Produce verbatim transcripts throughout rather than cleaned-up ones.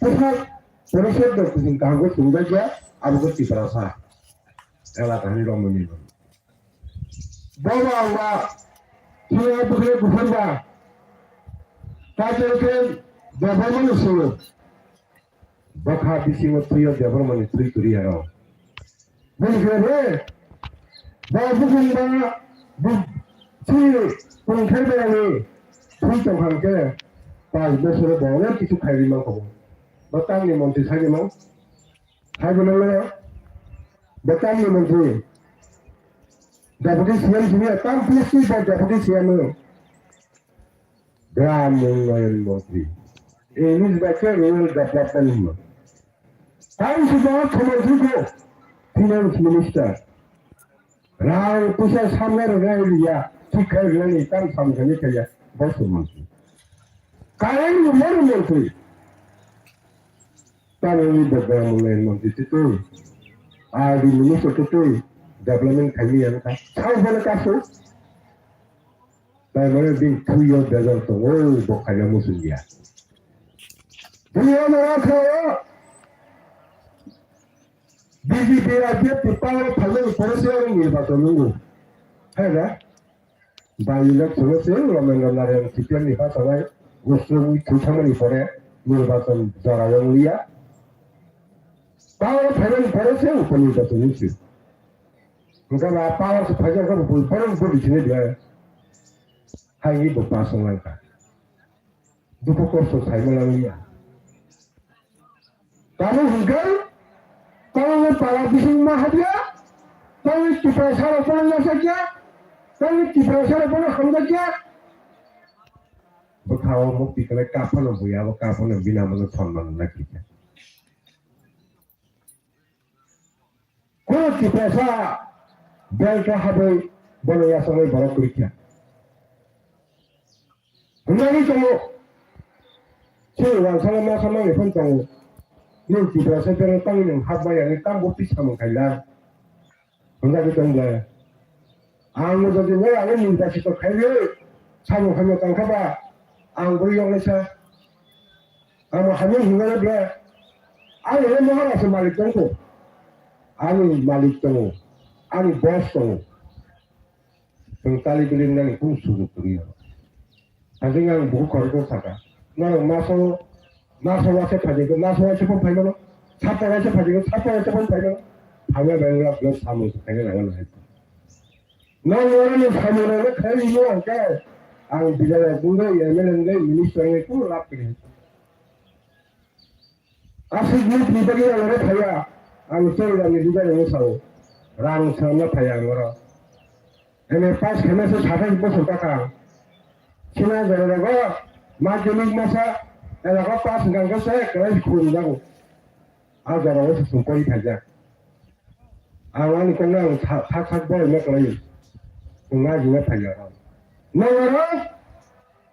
Porishad, porishad no kuching kaham khe chumjak ya, abo khe Tiprasa elaka ni romwi ni. Bobo ang ba thwiya bwkhwlai kuphur ba, kaitor khe Debbarma ni sulu. Bwkha bisingo thwiyo Debbarma ni thwi kwrwi aro. Bini khe re, ba bukung ba bu-, chini tongthai berani thwi tongkha hwnkhe, pach bosoro bo onek kisu khairwi mankha bo. Bo tamni montri sakhe no, sakhe no le, bo tamni montri. Deputy C M sini, tam P S C ba Deputy C M no. Gram Unnayan Montri. English bai khe Rural Development hwnma. Tang sijak Artho Montri kho, Finance Minister. Rang puisa samna rwnai riya, thik khai rwnai ni tam samkha ni khaiya, bo se montri. Kalang ni mor montri. Tamo ni bo gram unnayan montri twi twi. R D minister twi twi. Development khaini yang kha. Sao bono kaso. Tai mane bini thwi o bejal tongo, bo khaina muchung ya. Bini o nara kha o. B J P rajya tipang o phalmani pore se ang nirbachon nungo. Hai na? By election o se Ramendra Narayan C P M ni bachawai, Muslim thwi thangmani pore nirbachon jora o wng liya. Power phaimani pore se upo nirbachon nung si. Hwnkhe ba power se phaijak khe bo borok bo bisingni belai hai bo pass wng langkha. Dukhu kosto saima langya. Tamo hwnkhe tamo pala bising ma habya, tamo Tiprasa rok bono yachakya, tamo Tiprasa rok bono hamjakya. Bwkha o mukti kwlai kaphano buya, bo kaphano bini amo no sonman nakha. Kunu Tiprasa belka habwi bono yasaknai borok kwrwi kha. Hwnjagwi tongo. Chini wansalo masa manwi phano tongo. Nwng Tiprasa belka tangwi nwng hap maya hwnwi tamo twi samung khaila. Hwnjagwi tong ble. Ang no jodi wai ang ni basi to khai le, samung hamya tang kha ba, ang bwrwi yoknai sa. Ang hamya hinna le ble. Ang le Maharaj malik tong ko. Ani malik tongo. Ani boss tongo. Tong tali bili nani kung sujug kwrwi ya. Hajing ang buku khorokno saka. Norok maso, maso waisa phaidi khe, maso waisa phone phaimano. Sapta waisa phaidi khe, sapta waisa phone phaimano. Phaiya bai wngya blood samung se khaina nangmano hai. Nang norokni samung rokno khlai rimo hwnkhe, ang bidhayok wngwi, M L A wngwi, minister wngwi kunu lab kwrwi hai. Aswk nukni bagwi ang oro phaiya, ang Chwrairangni leader wngwi sao, rang swnamna phaiya ang oro. M A pass khaimasa sathais bosor kakha. China jora rogo madhyamik masa elaka pass wngkha khe se kwlai khulumjago. A jora o se chwng pori phaijak. Ang ani kokno ang sa-, sak sak borokno kwlai. Chwng ma jina phaiya. Nang oro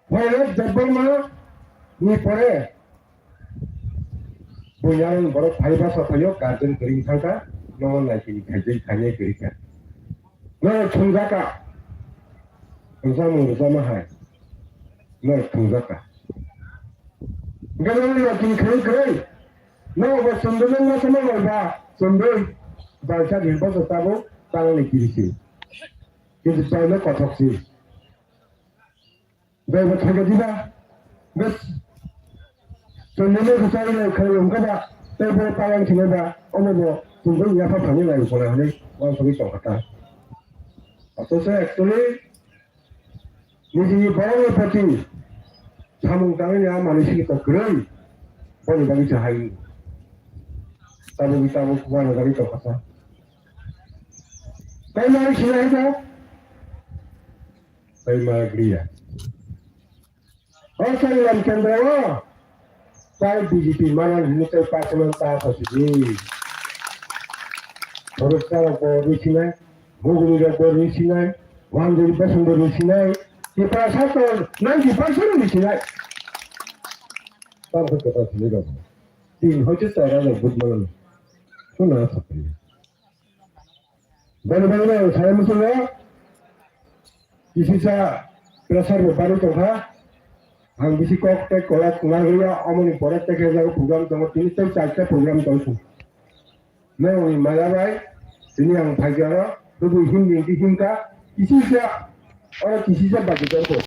Phoirok Debbarma ni pore bunyarang borok phai basa phaio, guardian kwrwi thangkha, nono naikini khaijai khainai kwrwi kha. Nono thumjakha, rwchapmung rwchapma hai, nono thumjakha. Hwnkhe nono naikini khainai kwrwi, nono bo chumdui nang ma sama bai ba, chumdui, bai sa bil bosor tabuk, tangni kiri si. Kintu bai no kothok si. Bai bo thangkhe diba? Bes. Chondino kwchari lai khai wngkha ba, tei bo palang thwinai ba, omo bo chwngno yapha thangwi lai wngkha hwnwi uansugwi tongkha ta. Aswk se actually nijini borokni proti samung tangwi a manwi sini kok kwrwi, boni bagwi se hai tabuk tabuk uanajagwi tongkha ta. Tei manwi sinai kha? Tei ma griya. O Changlam kendro o tai B J P mana hwnwi tei pachiman ta sasidi. Khoroksa rok bo rwi sinai, Buguni rok bo rwi sinai, Wanjwi Bosong bo rwi sinai, Tiprasa to ninety percent rwi sinai. Tamo khe kwtal sinai rok. Tin hoite chara rok but mana. Suna sakri. Bani bani no saya musulo. Kisisa pressure bo bari tongkha. Ang bisi kok tei kwlak kwlak rwya, omoni pore tekhe jago program tongo, tini tei charta program tongkha. Norokni maya bai tini ang phaikhe oro, tubui himdi himdi himkha, kisisa, oro kisisa bagi tongkho.